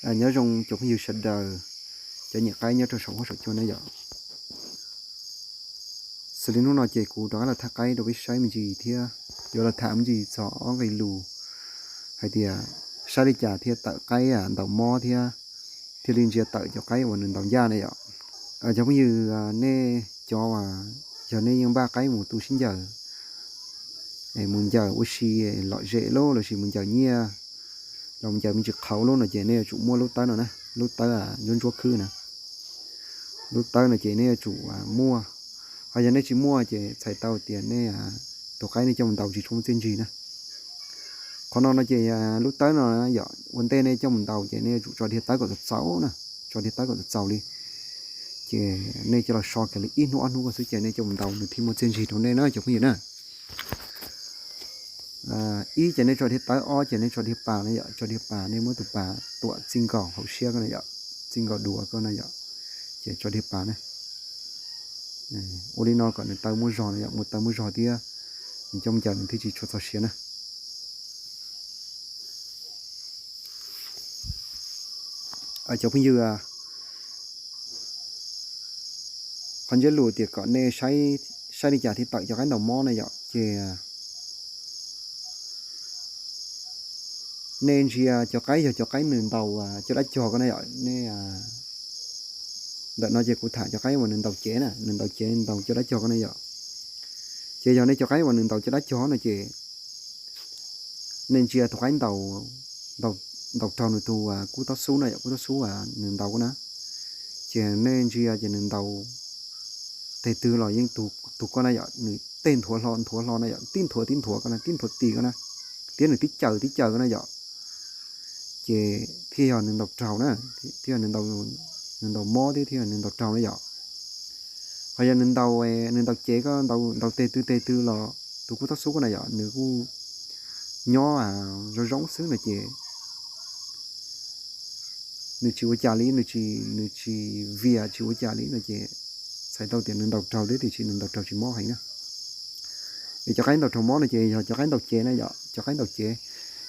Nyob zoo cov phooj ywg sawv daws, cov nyiam qaib nyob rau saum huab saum cua na yom. Xws li hnub no ces kuv rov qab los thaij qaib rau peb saib me ntsis thiab yuav los tham me ntsis txog ob nqe lus hais tias saib li cas thiaj tawm qaib ntaus mob thiab thiaj li ntsia tawm cov qaib uas nws ntaus ncaj na yom. Cov phooj ywg, nej cov uas yog nej yeej npaj qaib mus tu sib ncaws, mus ncaws ua si lom zem lub lossis mus ncaws nyiaj los mus ncaws me ntsis qhauv lub no ces nej yuav tsum muaj lub tawb no na, lub tawb ntsuab ntsuab khwb na. Lub tawb no ces nej yuav tsum muaj, ho yog nej tsis muaj ces txhais tau tias nej tus qaib nej coj mus ntaus tsis tshua muaj txiaj ntsig na. Qhov no no ces lub tawb no yom, ua ntej nej coj mus ntaus ces nej yuav tsum tso dhia tawb kom txaus txaus na, tso dhia tawb kom txaus txaus li. Ces nej coj los so kiag li ib hnub ob hnub ko xwb ces nej coj mus ntaus nws thiaj muaj txiaj ntsig rau nej na cov phooj ywg na. Ib ces nej tso dhia tawb, ob ces nej tso dhia pas na yom, tso dhia pas nej muab tus pas tuam txij nkaus hauv siab ko na yom, txij nkaus duav ko na yom, ces tso dhia pas na. Ua li no kom nws taw muaj zog na yom, muaj taw muaj zog thiab nws coj mus ncaws nws thiaj tsis tshua txog siav na. Cov phooj ywg, qhov ntsiab lus tias kom nej saib li cas thiaj tawm cov qaib ntaus mob na yom, ces nej ntsia cov qaib, yog cov qaib nws ntaus caj dab cog ko na yom, nej, ntawm no ces kuv tham cov qaib uas nws ntaus cev na, nws ntaus cev ntaus caj dab cog ko na yom. Ces yog nej cov qaib uas nws ntaus caj dab cog no ces nej ntsia tus qaib ntaus, ntaus raug nws tus kub tob xub na yom, kub tob xub nws ntaus ko na. Ces nej ntsia ces nws ntaus teg twg los yeej tus ko na yom, nws tej nthuav hlo nthuav hlo na yom, tib nthuav tib nthuav ko na, tib nthuav tis ko na, thiab nws tib caws tib caws ko na yom. Ces thiaj yog nws ntaus raug na, thiaj yog nws ntaus mob thiab thiaj yog nws ntaus raug na yom. Ho yog nws ntaus, nws ntaus cev ko, ntaus teg twg teg twg los tus kub tob xub ko na yom, nws kuj nyob zoo zoo xwb no ces nws tsis ua cas li, nws tsis, nws tsis vias tsis ua cas li no ces txhais tau tias nws ntaus raug thiab tiam sis nws ntaus raug tsis mob heev na. Es cov qaib ntaus raug mob no ces yog cov qaib ntaus cev na yom, cov qaib ntaus cev,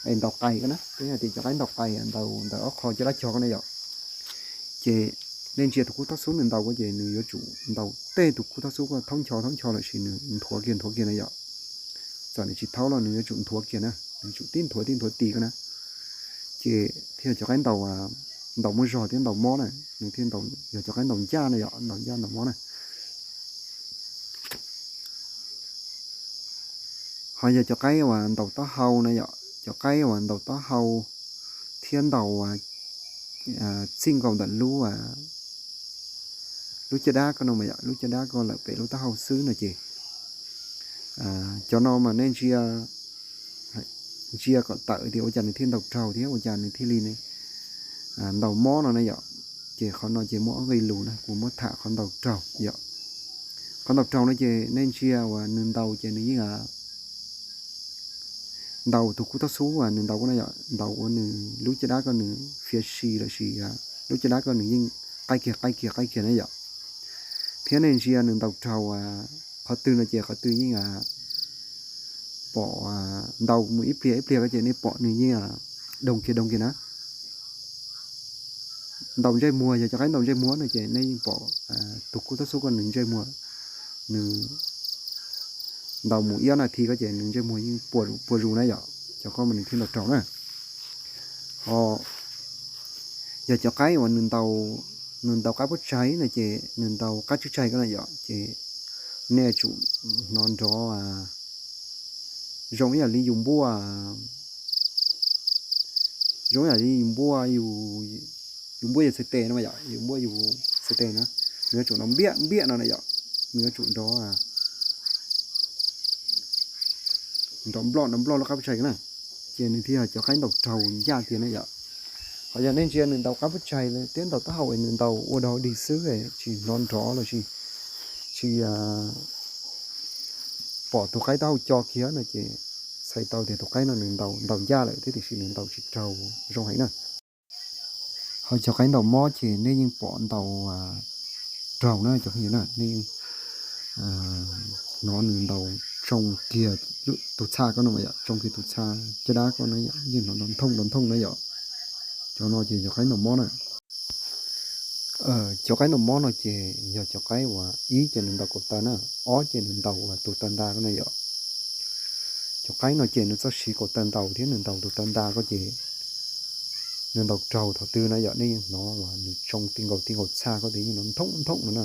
es ntaus qais ko na, peb hais tias cov qaib ntaus qais ntaus ntawm ob qho caj dab cog ko na yom. Ces nej ntsia tus kub tob xub nws ntaus ko ces nws yuav tsum ntaus tej tus kub tob xub ko thaub ncho thaub ncho lossis nws nthuav kiag nthuav kiag na yom. Txawm nws tsis thaub los nws yuav tsum nthuav kiag na, nws yuav tsum tib nthuav tib nthuav tis ko na. Ces thiaj cov qaib ntaus, ntaus muaj zog thiab ntaus mob na, nws thiaj yog cov qaib ntaus ncaj na yom, ntaus ncaj ntaus mob na. Ho yog cov qaib uas ntaus taub hau na yom, cov qaib uas ntaus taub hau thiab ntaus txij nkaus ntawm lub, lub caj dab ko no mas yom, lub caj dab ko lawm pem lub taub hau xwb no ces cov no mas nej ntsia, ntsia kom tawm tias ua cas nws thiaj ntaus raug thiab ua cas nws thiaj li ntaus mob no na yom. Ces qhov no ces muaj ob nqe lus na, kuv muab tham qhov ntaus raug yom. Qhov ntaus raug no ces nej ntsia uas nws ntaus ces nws yeej ntaus tus kub taub xub uas nws ntaus ko na yom, ntaus ua nws lub caj dab ko nws fiav si lossis lub caj dab ko nws yeej qaij kiag qaij kiag qaij kiag na yom. Thiab nej ntsia nws ntaus raug qhov twg no ces qhov twg yeej pom, ntaus mus ib pliag ib pliag ko ces nej pom nws yeej doog kiag doog kiag na. Ntaus ntsej muag, yog cov qaib ntaus ntsej muag no ces nej yeej pom tus kub taub xub ko nws ntsej muag, nws ntaus mus ib ob nas this ko ces nws ntsej muag yeej puas zus na yom, cov ko mas nws thiaj ntaus raug na. Ho yog cov qaib uas nws ntaus, nws ntaus qab puab tsaig no ces nws ntaus qab tswb tsaig ko na yom, ces nej yuav tsum hnov nrov zoo ib yam li yus npuaj, zoo ib yam li yus npuaj, yus npuaj yus txhais tes no yom, yus npuaj yus txhais tes na, nws yuav tsum nrov npiab npiab no na yom, nws yuav tsum nrov, nrov nploj nrov nploj lub qab puab tsaig na, ces nws thiaj yog cov qaib ntaus raug ncaj tiag na yom. Ho yog nej ntsia nws ntaus qab puab tsaig thiab ntaus taub hau es nws ntaus ua dog dig xwb tsis hnov nrov lossis tsis pom tus qaib taub hau co kiag no ces txhais tau tias tus qaib no nws ntaus, ntaus ncaj lawm thiab tiam sis nws ntaus tsis raug zoo heev na. Ho cov qaib ntaus mob ces nej yeej pom ntaus raug na cov phooj ywg na, nej yeej hnov nws ntaus tsoo kiag tus txha ko no mas yom, tsoo kiag tus txha caj dab ko no yom, yeej hnov nrov nthooj nrov nthooj na yom. Cov no ces cov qaib ntaus mob na. Cov qaib ntaus mob no ces yog cov qaib uas ib ces nws ntaus kaum taw na, ob ces nws ntaus uas tus taw nta ko na yom. Cov qaib no ces nws txawj siv kaum taw ntaus thiab nws ntaus tus taw nta ko ces nws ntaus raug thaum twg na yom, nej yeej hnov uas nws tsoo ti nkaus ti nkaus txha ko ces yeej hnov nthooj nthooj no na.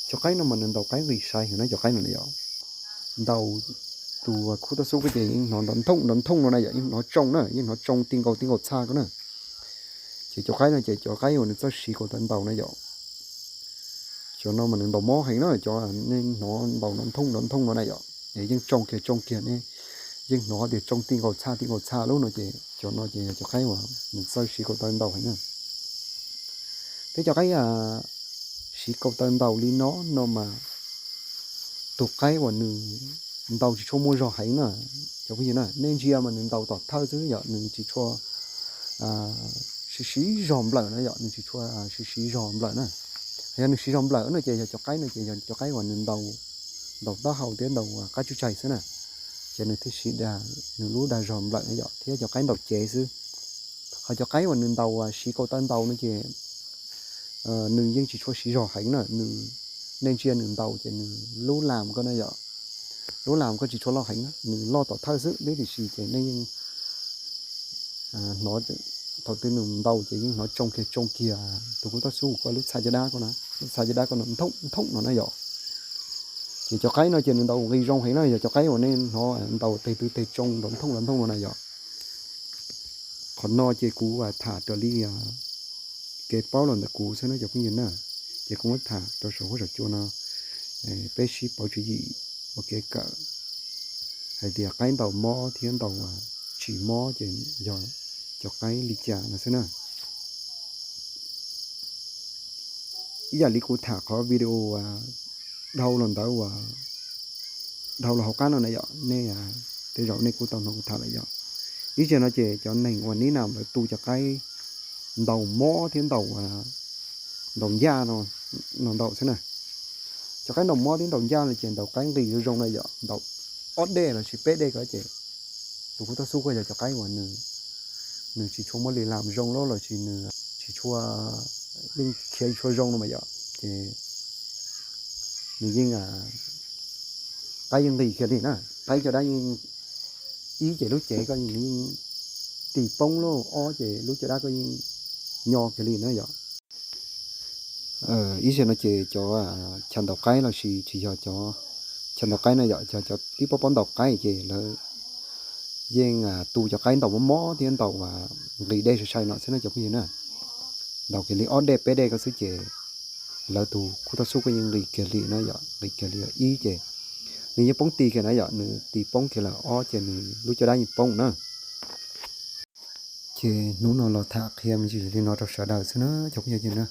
Cov qaib no mas nws ntaus qaib nqis sai heev na cov qaib no na yom. Ntaus tus khub toj xub ko ces yeej hnov nrov nthooj nrov nthooj no na yom, yeej hnov tsoo na, yeej hnov tsoo ti nkaus ti nkaus txha ko na. Ces cov qaib no ces cov qaib uas nws txawj siv kaum taw ntaus na yom. Cov no mas nws ntaus mob heev na, cov nej hnov ntaus nrov nthooj nrov nthooj no na yom, es yeej tsoo kiag tsoo kiag ne, yeej hnov tias tsoo ti nkaus txha ti nkaus txha lub no ces cov no ces yog cov qaib uas nws txawj siv kaum taw ntaus heev na. Thiab cov qaib siv kaum taw ntaus li no no mas tus qaib uas nws ntaus tsis tshua muaj zog heev na. Cov phooj ywg na, nej ntsia mas nws ntaus tom thawj xwb yom, nws tsis tshua siv siv zog nplawm na yom, nws tsis tshua siv siv zog nplawm na. Yog nws siv zog nplawm no ces yog cov qaib no ces yog cov qaib uas nws ntaus, ntaus taub hau thiab ntaus qab tsib tsaig xwb na. Ces nws thiaj siv dag, nws lub dag zog nplawm na yom, thiab cov qaib ntaus cev xwb. Ho cov qaib uas nws ntaus siv kaum taw ntaus no ces nws yeej tsis tshua siv zog heev na, nws, nej ntsia nws ntaus ces nws lub las ko na yom, lub las ko tsis tshua loj heev na, nws loj tom thawj xwb, tiam sis ces nej yeej hnov thaum twg nws ntaus ces yeej hnov tsoo kiag tsoo kiag tus khub toj xub ko lub txha caj dab ko na, lub txha caj dab ko no nthooj nthooj no na yom. Ces cov qaib no ces nws ntaus nqis zoo heev na, yog cov qaib uas nej hnov ntaus teg twg teg tsoo nrov nthooj nrov nthooj no na yom. Qhov no ces kuv tham raws li kev paub los ntawm kuv xwb na cov phooj ywg na, ces kuv muab tham rau saum huab saum cua no, peb sib pauv tswv yim ua kev kawm hais tias qaib ntaus mob thiab ntaus tsis mob ces yog cov qaib li cas no xwb na. Ib yam li kuv tham qhov video dhau los ntawd uas dhau los hauv qab no na yom, nej tej zaum nej kuj tau hnov kuv tham lawm yom. Ib zaug no ces cov neeg uas nib nas lawv tu cov qaib ntaus mob thiab ntaus, ntaus ncaj no ntaus xwb na. Cov qaib ntaus mob thiab ntaus ncaj no ces ntaus qaib nqis zoo zoo na yom, ntaus ob dej los sis peb dej ko ces tus khub toj xub ko yog cov qaib uas nws tsis tshua muaj li lam zoo los sis nws tsis tshua, yeej khiav tsis tshua zoo no mas yom, ces nws yeej, qaib yeej nqis kiag li na, qaib caj dab yeej, ib ces lub cev ko nws yeej tis poob, lub ob ces lub caj dab ko yeej nyo kiag li na yom. Ib zaug no ces cov chaw ntaus qaib los sis tsis yog cov chaw ntaus qaib na yom, yog cov tib pob pob ntaus qaib ces lawv yeej tu cov qaib ntaus mob mob thiab ntaus nqis dej sai sai no xwb na cov phooj ywg na. Ntaus kiag li ob dej peb dej ko xwb ces lawv tus khub toj xub ko yeej nqis kiag li na yom, nqis kiag li ib ces nws yeej poob tis kiag na yom, nws tis poob kiag lawm ob ces nws lub caj dab yeej poob na. Ces hnub no los tham qhia me ntsis li no rau sawv daws xwb na cov phooj ywg na.